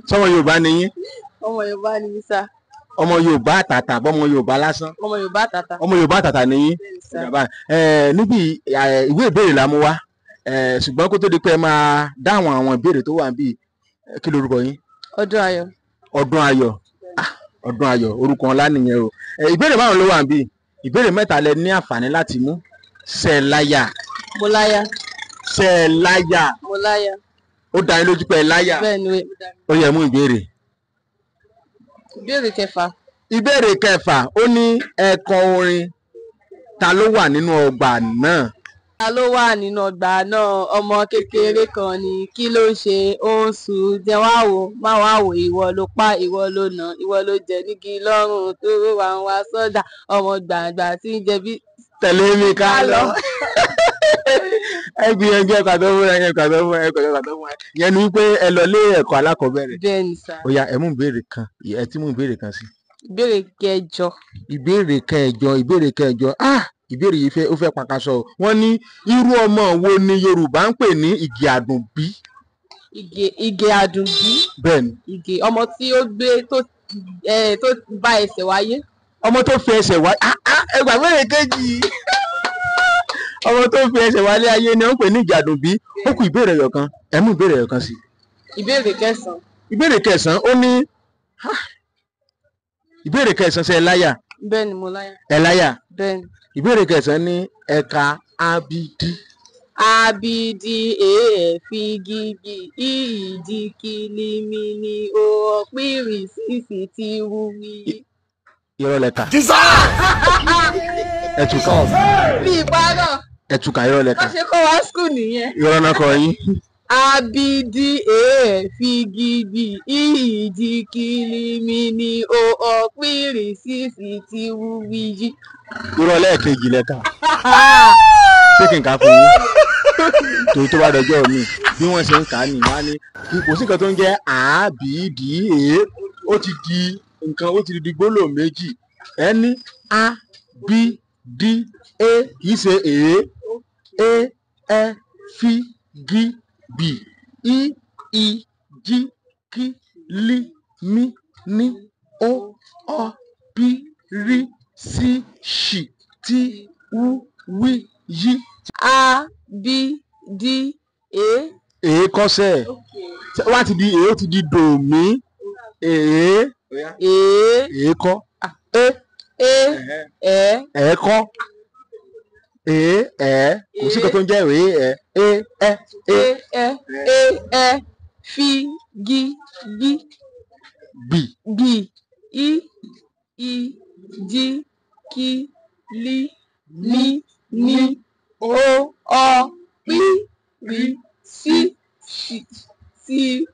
Sọmọ Yorùbá ni yín? Ọmọ Yorùbá ni mí sà. Ọmọ Yorùbá àtàtà bọ́mọ Yorùbá lásán? Ọmọ Yorùbá àtàtà. Ọmọ Yorùbá àtàtà ni yín. Bẹ́ẹ̀ni sà. Bàbá ẹ níbi ìwé ìbéèrè la mú wá, ṣùgbọ́n kó tó di pé ẹ máa dáhùn àwọn ìbéèrè tó wà níbí, kí lorúkọ yín? Ọdún Ayọ̀. Ọdún Ayọ̀. Ah, Ọdún Ayọ̀, orúkọ ńlá nìyẹn o. Ìbéèrè márùn ló wà níbí. Ìbéèrè mẹ́ta lẹ ní àǹfààní láti mú. Ṣé ẹ láyà? Mo láyà. Ṣé ẹ láyà? Mo láyà. Ó dá yín lójú pé ẹ láyà? Bẹ́ẹ̀ni. Ó yẹ mú ìbéèrè. Ìbéèrè kẹfà. Ìbéèrè kẹfà, ó ní ẹ kọ orin Ta ló wà nínú ọgbà náà. Ta ló wà nínú ọgbà náà? Ọmọ kékeré kan ni. Kí ló ń ṣe? Ó ń sùn. Jẹ́ wá wò, má wá wò, ìwọ ló pa, ìwọ ló nà, ìwọ ló jẹ nígi lọ́rùn tó wà ń wá sọ́dà. Ọmọ gbàǹgbà tí ń jẹ bí. Tẹ̀lé mi ká lọ. Ẹ gbìyànjú, ẹ pàtó fún ẹ, ẹ pàtó fún ẹ, ẹ pàtó fún ẹ. Ìyẹn ni wípé ẹ lọ lé ẹ̀kọ́ alákọ̀ọ́bẹ̀rẹ̀. Bẹ́ẹ̀ni sà. Ó yá, ẹ mú ìbéèrè kan, ẹ ti mú ìbéèrè kan sí. Ìbéèrè kẹjọ. Ìbéèrè kẹjọ, ìbéèrè kẹjọ. Ah, ìbéèrè yìí fẹ́, ó fẹ́ pàkàṣọ o. Wọ́n ní irú ọmọ wo ni Yorùbá ń pè ní Ìgè Àdùnbí? Ìgè, Ìgè Àdùnbí. Bẹ́ẹ̀ni. Ìgè ọmọ tí ó gbé tó tó bá ẹsẹ̀ wáyé. Ọmọ tó fi ẹsẹ̀ wá, ah ah, ẹgbàá mẹ́rin kejì. Ọmọ tó fi ẹsẹ̀ wálé ayé ni wọ́n ń pè ní Ìgè Àdùnbí. Ó kù ìbéèrè ẹyọ kan, ẹ mú ìbéèrè ẹyọ kan sí. Ìbéèrè kẹsàn-án. Ìbéèrè kẹsàn-án, ó ní ìbéèrè kẹsàn-án, ṣe ẹ láyà? Bẹ́ẹ̀ni, mo láyà. Ẹ láyà? Bẹ́ẹ̀ni. Ìbéèrè kẹsàn-án ní ẹ̀ka ABD. A B D A F G B E D K L M N O P R S T U V. Irọ́ lẹ́ka. Ẹ túkà. Mi ìparọ́. Ẹ túkà, irọ́ lẹ́ka. Wọ́n ṣe kọ́ wa school nìyẹn. Irọ́ náà kọ yín. A B D A F G B E D K L M N O P R S T U V G. Irọ́ lẹ́ẹ̀kejì lẹ́ka. Ṣé kí n kà á fún yín? Torí tó bá dọjọ́ mi, bí wọ́n ṣe ń kà á nìyẹn, wọ́n á ní kò sí nǹkan tó ń jẹ́ A B D A, ó ti di nǹkan, ó ti di gbólóhùn méjì. Ẹ ní A B D A, kì í ṣe A A F G B E E G K L M N O Ọ P R S T U V Y. A B D A. Èé kọ́sẹ̀. Wá ti di èé, ó ti di dòmí. Èé. E. Èé kọ́. E. E. Ẹ. Ẹ kọ́. Èé ẹ. Kò sí nǹkan tó ń jẹ́ èé ẹ. E ẹ E e. Ẹ E Ẹ F G B B. B E E G K L M N O Ọ P R S T.